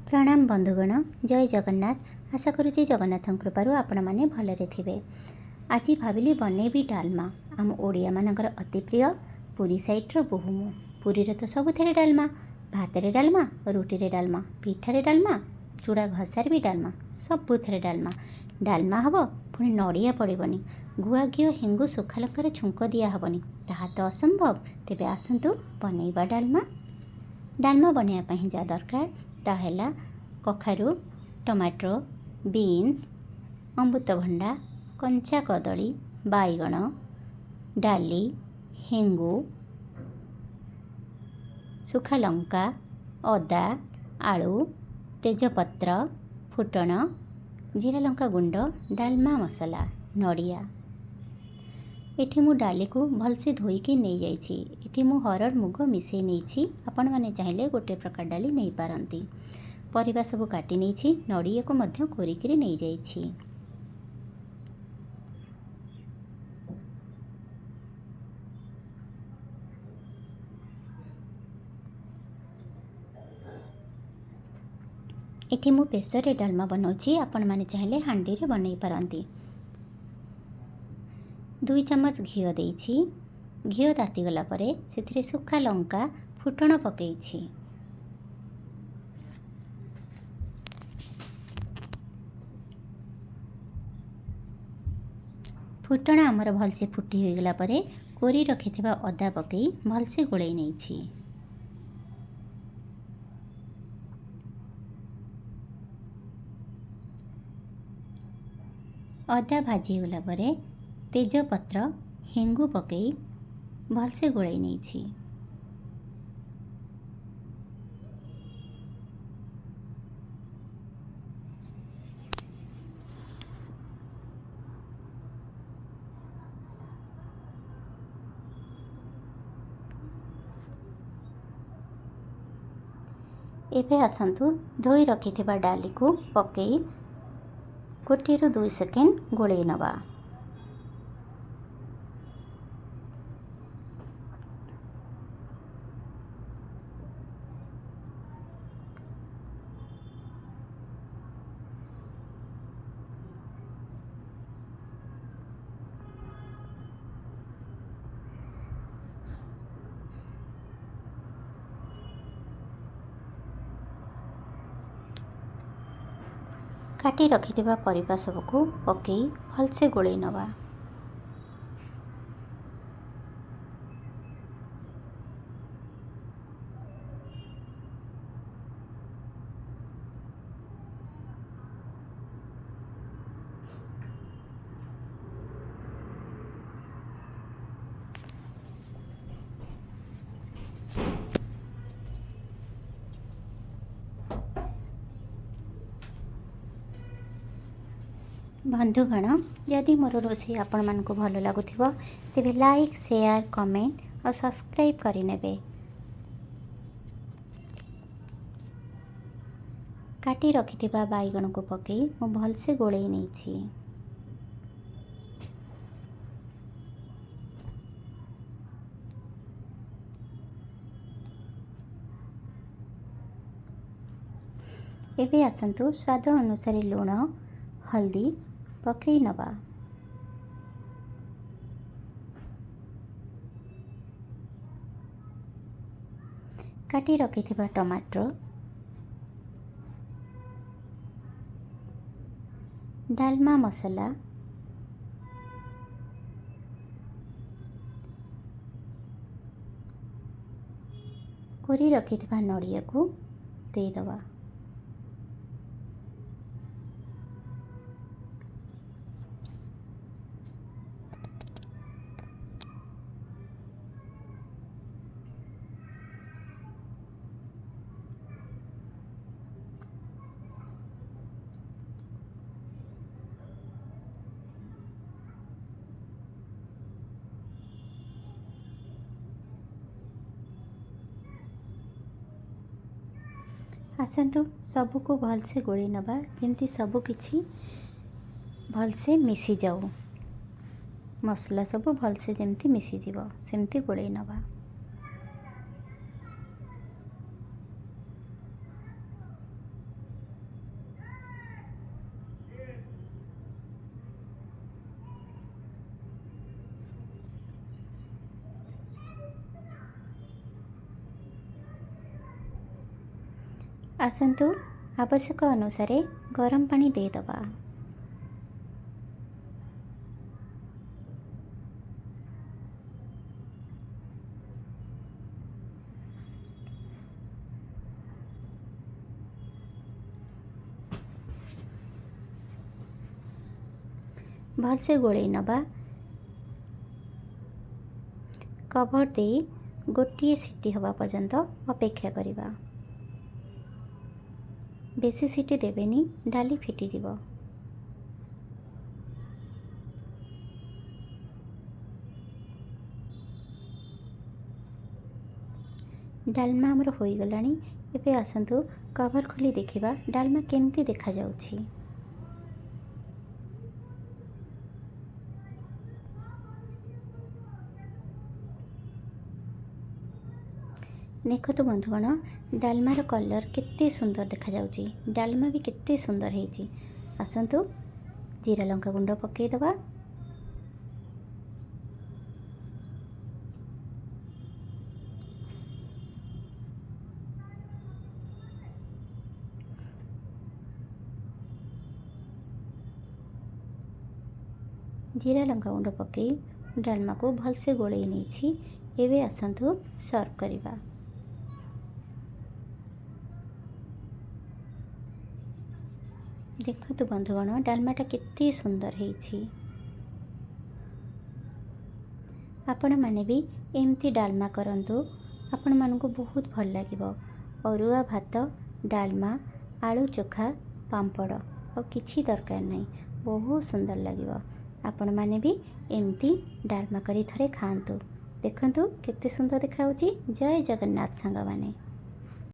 ପ୍ରଣାମ ବନ୍ଧୁଗଣ, ଜୟ ଜଗନ୍ନାଥ। ଆଶା କରୁଛି ଜଗନ୍ନାଥଙ୍କ କୃପାରୁ ଆପଣମାନେ ଭଲରେ ଥିବେ। ଆଜି ଭାବିଲି ବନେଇବି ଡାଲମା, ଆମ ଓଡ଼ିଆମାନଙ୍କର ଅତି ପ୍ରିୟ। ପୁରୀ ସାଇଡ଼୍ର ବୋହୂ ମୁଁ। ପୁରୀରେ ତ ସବୁଥିରେ ଡାଲମା, ଭାତରେ ଡାଲମା, ରୁଟିରେ ଡାଲମା, ପିଠାରେ ଡାଲମା, ଚୁଡ଼ା ଘସାରେ ବି ଡାଲମା, ସବୁଥିରେ ଡାଲମା। ଡାଲମା ହେବ ପୁଣି ନଡ଼ିଆ ପଡ଼ିବନି, ଗୁଆ ଘିଅ, ହେଙ୍ଗୁ, ଶୁଖା ଲଙ୍କାର ଛୁଙ୍କ ଦିଆହେବନି, ତାହା ତ ଅସମ୍ଭବ। ତେବେ ଆସନ୍ତୁ ବନେଇବା ଡାଲମା। ଡାଲମା ବନେଇବା ପାଇଁ ଯାହା ଦରକାର ତାହା ହେଲା କଖାରୁ, ଟମାଟୋ, ବିନ୍ସ, ଅମୃତଭଣ୍ଡା, କଞ୍ଚା କଦଳୀ, ବାଇଗଣ, ଡାଲି, ହେଙ୍ଗୁ, ଶୁଖା ଲଙ୍କା, ଅଦା, ଆଳୁ, ତେଜପତ୍ର, ଫୁଟଣ, ଜିରା ଲଙ୍କା ଗୁଣ୍ଡ, ଡାଲମା ମସଲା, ନଡ଼ିଆ। ଏଠି ମୁଁ ଡାଲିକୁ ଭଲସେ ଧୋଇକି ନେଇଯାଇଛି। ଏଠି ମୁଁ ହରଡ଼ ମୁଗ ମିଶାଇ ନେଇଛି। ଆପଣମାନେ ଚାହିଁଲେ ଗୋଟେ ପ୍ରକାର ଡାଲି ନେଇପାରନ୍ତି। ପରିବା ସବୁ କାଟି ନେଇଛି, ନଡ଼ିଆକୁ ମଧ୍ୟ କୋରିକିରି ନେଇଯାଇଛି। ଏଠି ମୁଁ ପ୍ରେସରରେ ଡାଲମା ବନାଉଛି, ଆପଣମାନେ ଚାହିଁଲେ ହାଣ୍ଡିରେ ବନେଇ ପାରନ୍ତି। 2 ଚାମଚ ଘିଅ ଦେଇଛି। ଘିଅ ତାତିଗଲା ପରେ ସେଥିରେ ଶୁଖା ଲଙ୍କା ଫୁଟଣ ପକାଇଛି। ଫୁଟଣ ଆମର ଭଲସେ ଫୁଟି ହୋଇଗଲା ପରେ କୋରି ରଖିଥିବା ଅଦା ପକାଇ ଭଲସେ ଗୋଳେଇ ନେଇଛି। ଅଦା ଭାଜି ହୋଇଗଲା ପରେ ତେଜପତ୍ର, ହେଙ୍ଗୁ ପକାଇ ଭଲସେ ଗୋଳେଇ ନେଇଛି। ଏବେ ଆସନ୍ତୁ ଧୋଇ ରଖିଥିବା ଡାଲିକୁ ପକାଇ 1ରୁ 2 ସେକେଣ୍ଡ ଗୋଳେଇ ନେବା। କାଟି ରଖିଥିବା ପରିବା ସବୁକୁ ପକାଇ ଭଲସେ ଗୋଳେଇ ନେବା। ବନ୍ଧୁଗଣ, ଯଦି ମୋର ରୋଷେଇ ଆପଣମାନଙ୍କୁ ଭଲ ଲାଗୁଥିବ ତେବେ ଲାଇକ୍, ସେୟାର, କମେଣ୍ଟ ଆଉ ସବସ୍କ୍ରାଇବ୍ କରିନେବେ। କାଟି ରଖିଥିବା ବାଇଗଣକୁ ପକାଇ ମୁଁ ଭଲସେ ଗୋଳେଇ ନେଇଛି। ଏବେ ଆସନ୍ତୁ ସ୍ୱାଦ ଅନୁସାରେ ଲୁଣ, ହଳଦୀ ପକାଇ ନେବା। କାଟି ରଖିଥିବା ଟମାଟୋ, ଡାଲମା ମସଲା, କରି ରଖିଥିବା ନଡ଼ିଆକୁ ଦେଇଦେବା। ଆସନ୍ତୁ ସବୁକୁ ଭଲସେ ଗୋଳେଇ ନେବା, ଯେମିତି ସବୁକିଛି ଭଲସେ ମିଶିଯାଉ। ମସଲା ସବୁ ଭଲସେ ଯେମିତି ମିଶିଯିବ ସେମିତି ଗୋଳେଇ ନେବା। ଆସନ୍ତୁ, ଆବଶ୍ୟକ ଅନୁସାରେ ଗରମ ପାଣି ଦେଇଦେବା। ଭଲସେ ଗୋଳେଇ ନେବା। କଭର୍ ଦେଇ ଗୋଟିଏ ସିଟି ହେବା ପର୍ଯ୍ୟନ୍ତ ଅପେକ୍ଷା କରିବା। ବେଶୀ ସିଟି ଦେବେନି, ଡାଲି ଫିଟିଯିବ। ଡାଲମା ଆମର ହୋଇଗଲାଣି। ଏବେ ଆସନ୍ତୁ, କଭର୍ ଖୋଲି ଦେଖିବା ଡାଲମା କେମିତି ଦେଖାଯାଉଛି। ଦେଖନ୍ତୁ ବନ୍ଧୁଗଣ, ଡାଲମାର କଲର୍ କେତେ ସୁନ୍ଦର ଦେଖାଯାଉଛି, ଡାଲମା ବି କେତେ ସୁନ୍ଦର ହେଇଛି। ଆସନ୍ତୁ, ଜିରା ଲଙ୍କା ଗୁଣ୍ଡ ପକାଇଦେବା। ଜିରା ଲଙ୍କା ଗୁଣ୍ଡ ପକାଇ ଡାଲମାକୁ ଭଲସେ ଗୋଳେଇ ନେଇଛି। ଏବେ ଆସନ୍ତୁ ସର୍ଭ କରିବା। ଦେଖନ୍ତୁ ବନ୍ଧୁଗଣ, ଡାଲମାଟା କେତେ ସୁନ୍ଦର ହେଇଛି। ଆପଣମାନେ ବି ଏମିତି ଡାଲମା କରନ୍ତୁ, ଆପଣମାନଙ୍କୁ ବହୁତ ଭଲ ଲାଗିବ। ଅରୁଆ ଭାତ, ଡାଲମା, ଆଳୁ ଚୋଖା, ପାମ୍ପଡ଼, ଆଉ କିଛି ଦରକାର ନାହିଁ। ବହୁତ ସୁନ୍ଦର ଲାଗିବ। ଆପଣମାନେ ବି ଏମିତି ଡାଲମା କରି ଥରେ ଖାଆନ୍ତୁ। ଦେଖନ୍ତୁ କେତେ ସୁନ୍ଦର ଦେଖାଯାଉଛି। ଜୟ ଜଗନ୍ନାଥ ସାଙ୍ଗମାନେ।